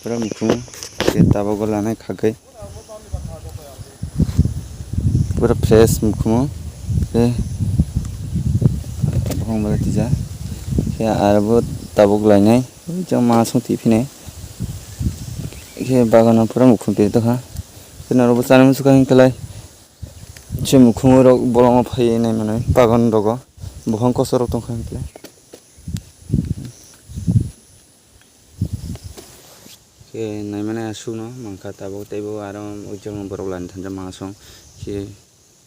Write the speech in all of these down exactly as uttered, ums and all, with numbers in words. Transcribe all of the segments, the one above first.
Pura mukhung, khe tabuk o lanai khagwi. Pura fresh mukhung, khe bongla tija. Khe aro bo tabuk lainai, jang ma song twi phinai. Khe bagano pura mukhung peri tokha. Khe norok bo chana muchukha hinklai. Se mukhungo rok bolongo phaiwi nai manwi bagan rogo buphang koso rok tongkha hinklai. Khe naimani aswkno mankha tabuk teibo aro ujung borok lani thansa ma song khe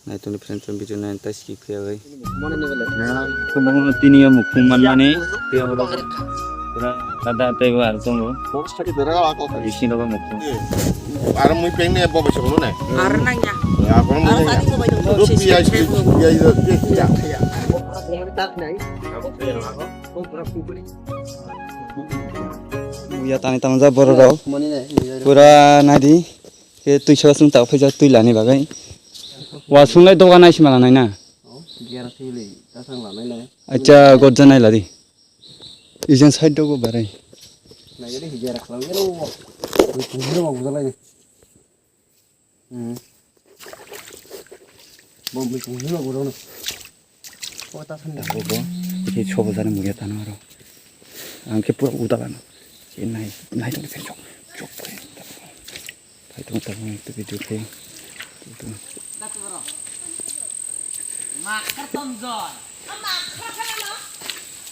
naitoni friend friend video nai ta skip khe oi. Tini yo mukhung manmani tei oro pura lada teibo aro tongo. Bisingo mukhung. Aro mui peng ne bo bai sokno ne. Aro nangya. Ya, kono mui nangya. Aro tani bo bai dong. Ro piyaj, piyaj, piyaj, piyaj. Muya tani tamjak borok rok. Pura nadi. Ke twi saka sung tak phaijak twi lani bagwi. Wa sunglai doga nai sima lanai na. Acha gojja nai ladi. Ijen side dogo barai. Bo bo. Ike chobo jani muya tano aro. Ang khe pura uda lano. Ke nai nai tong chok chok. Phai tong tong tu video khe.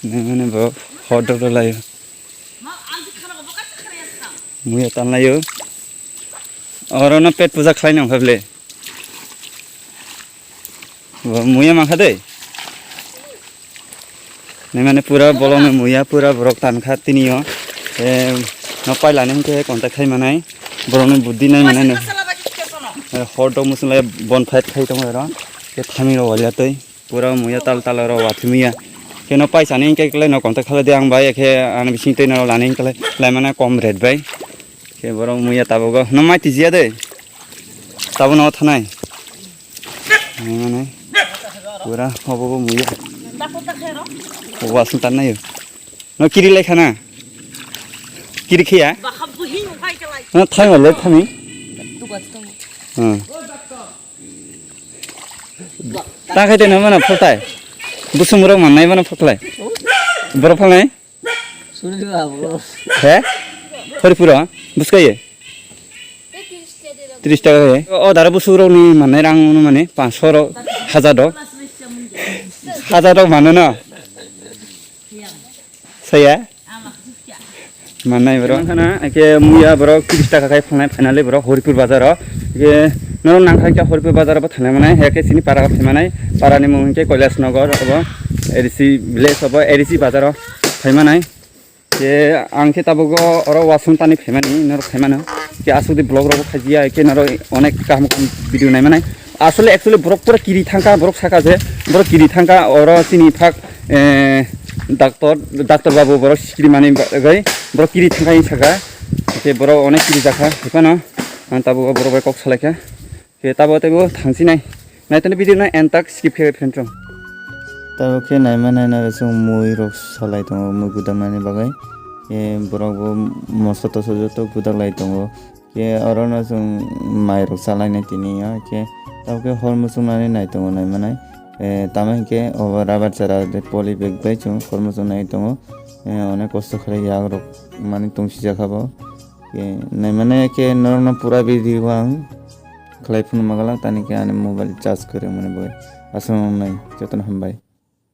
Nang mane bo hot dog lai. Muya tan lai yo. Oro no pet puja khlai nang pable. Bo muya mankha de. Nai mane pura bolong muya pura borok tan kha tini yo. Eh, no pailani hwnkhe contact khai manai. Borokni buddhi nai mane no. Eh, hor dok muchung lai bon fight khai tongo ero. Ke thami ro waliya tei. Pura muya tal tal ro wathi muya. Ke no paisani hwnkhe kle no contact khala de ang bai khe ang bising tei no lani hwnkhe lai mane kom rate bai. Ke borok muya tabogo. No mai tiji ya de. Tabo no thanai. Nai mane. Pura hobo bo muya. Hobo asung tan nayo. No kiri lai khana. Kiri khiya. No thai ma le thami. Hmm. Ta khai de no mana photai. Busung rok man nai mana phoklai. Borok phalnai. He? Horipura? Buskaye? Tris taka he. O dara busuk rok ni manai rang mano mane panch sho rok, hajar rok. Hajar rok mano na? Saya? Manai bro. Khana ke muya bro tris taka khai phanai finally bro Horipur bazar o. Ke norok nangkha ke Horipur bazar o bo thanai manai. He ke sini para khai manai. Para ni mung ke Kailash Nagar obo. A D C village obo A D C bazar o khai manai. Ke ang khe tabuk oro wasung tani phaimani norok phaimano. Ke aswk di vlog rok bo khaiya ke norok onek kaham kaham video nai manai. Asole actually borok pura kiri thangka borok saka je borok kiri thangka oro chini phak eh, doctor doctor babu borok sikiri mani bagwi borok kiri thangka hin saka. Ke borok onek kiri jakha hepano ang tabuk borok bai kok salaikha. Khe tabo teibo thangsinai. Naitani video no end tak skip khe friend rok. Tabo khe naima naina rok chwng mui rok salai tongo mui gudam nani bagwi. Khe borok bo moso toso joto gudak lai tongo. Khe oro no chwng mai rok chalai nai tini ya khe tabo khe hor muchung nani nai tongo naima nai. Eh, tamo hinkhe obo rubber chara de poly bag bai chwng hor muchung nai tongo. Eh, onek kosto khlai yak rok mani tong sijak kha bo. Khe naima nai khe norok no pura video ang khlai phano magala tani khe ani mobile charge kwrwi mani bagwi. Aswk nai jotono hambai.